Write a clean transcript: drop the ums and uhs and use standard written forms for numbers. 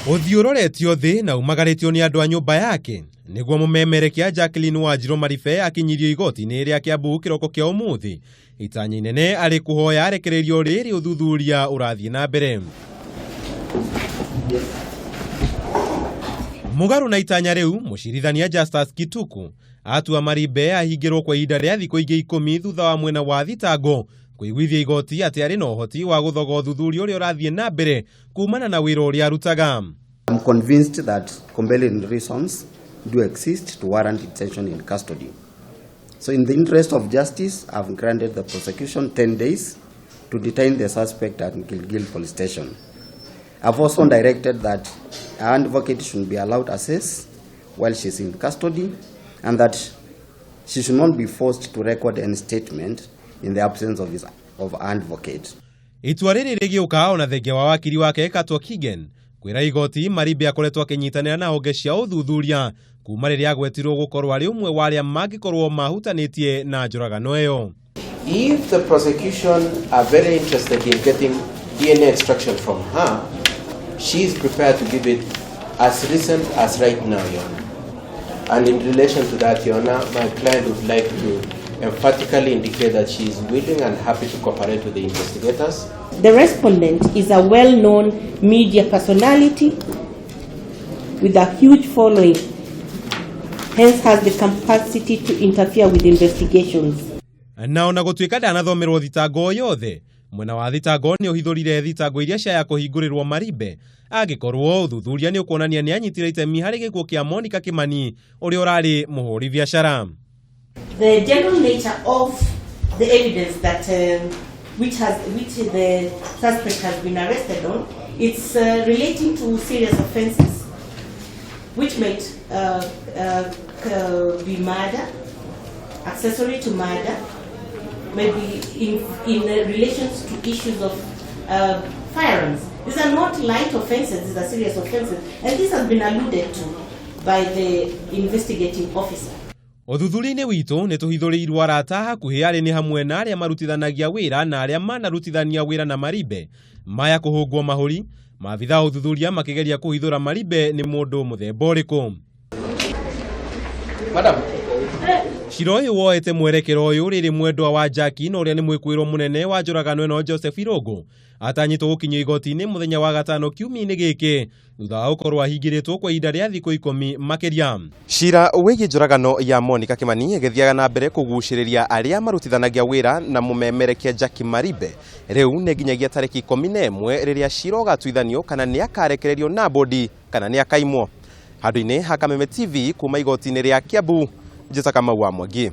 Ũthiũ ũroretio thĩ na umagarĩtio nĩ andũ a nyũmba yake nĩguo mũmemerekia Jacqueline Wanjirũ Maribe akinyirio igoti-inĩ rĩa Kiambu kĩroko kĩa ũmũthĩ. Itanya inene arĩ kũhoya arekererio rĩrĩ ũthuthuria ũrathiĩ na mbere. Mũgarũ na itanya rĩu, mũcirithania Justus Kituku atua Maribe ahingĩrwo kwa ihinda rĩa thikũ ingĩ 10 thutha wa mwena wa thitango kũiguithia igoti atĩ arĩ na ũhoti wa gũthoga ũthuthuria ũrĩa ũrathiĩ na mbere kumana na wĩra ũrĩa arutaga. I'm convinced that compelling reasons do exist to warrant detention in custody. So in the interest of justice, I've granted the prosecution 10 days to detain the suspect at Gilgil Police Station. I've also directed that an advocate should be allowed access while she's in custody and that she should not be forced to record any statement in the absence of his of advocate. Itua rĩrĩ rĩgĩũka ona thengia wa wakiri wake Katwa Kigen kwĩra igoti Maribe akoretwo akĩnyitanĩra na honge cia ũthuthuria kuma rĩrĩa agwetirwo gũkorwo arĩ ũmwe wa arĩa mangĩkorwo mahutanĩtie na njũragano ĩyo. If the prosecution are very interested in getting DNA extraction from her, she is prepared to give it as recent as right now, Your Honor. And in relation to that, Your Honor, my client would like to emphatically indicate that she is willing and happy to cooperate with the investigators. The respondent is a well-known media personality with a huge following, hence has the capacity to interfere with investigations. Na ona gũtuĩka ndanathomerwo thitango yothe, mwena wa thitango nĩ ũhithũrire thitango iria ciaya kũhingũrĩrwo Maribe angĩkorwo ũthuthuria nĩ ũkuonania nĩ anyitire itemi harĩ gĩkuũ kĩa Monica Kimani ũrĩa ũrarĩ mũhũri biacara. The general nature of the evidence that which the suspect has been arrested on, it's relating to serious offences, which might be murder, accessory to murder, maybe in relations to issues of firearms. These are not light offences, these are serious offences, and this has been alluded to by the investigating officer. Ũthuthuria-inĩ witũ nĩ tũhithũrĩirwo arata hakuhĩ arĩ nĩ hamwe na arĩa marutithanagia wĩra na arĩa manarutithania wĩra na Maribe maya kũhũngwo mahũri. Maabitha a ũthuthuria makĩgeria kũhithũra Maribe nĩ mũndũ mũthemba ũrĩkũ. Madam. Cira ũyũ woete mwerekero ũyũ rĩrĩ mwendwa wa Jackie na ũrĩa nĩ mwĩkũĩrwo mũnene wa njũragano ĩno Joseph Irũngũ atanyĩtwo gũkinyio igoti-inĩ mũthenya wa gatano kiumia-inĩ gĩkĩ thutha wa gũkorwo ahingĩrĩtwo kwa ihinda rĩa thikũ 10 makĩria. Cira wĩgiĩ njũragano ya Monica Kimani ĩgĩthiaga na mbere kũgucĩrĩria arĩa marutithanagia wĩra na mũmemerekia Jackie Maribe. Rĩu nĩ nginyagia tarĩki 11 rĩrĩa cira ũgatuithanio kana nĩ akarekererio na bodi kana nĩ akaimwo. Handũ-inĩ ha Kameme TV kuma igoti-inĩ rĩa Kiambu, Njĩta Kamau wa Mwangi.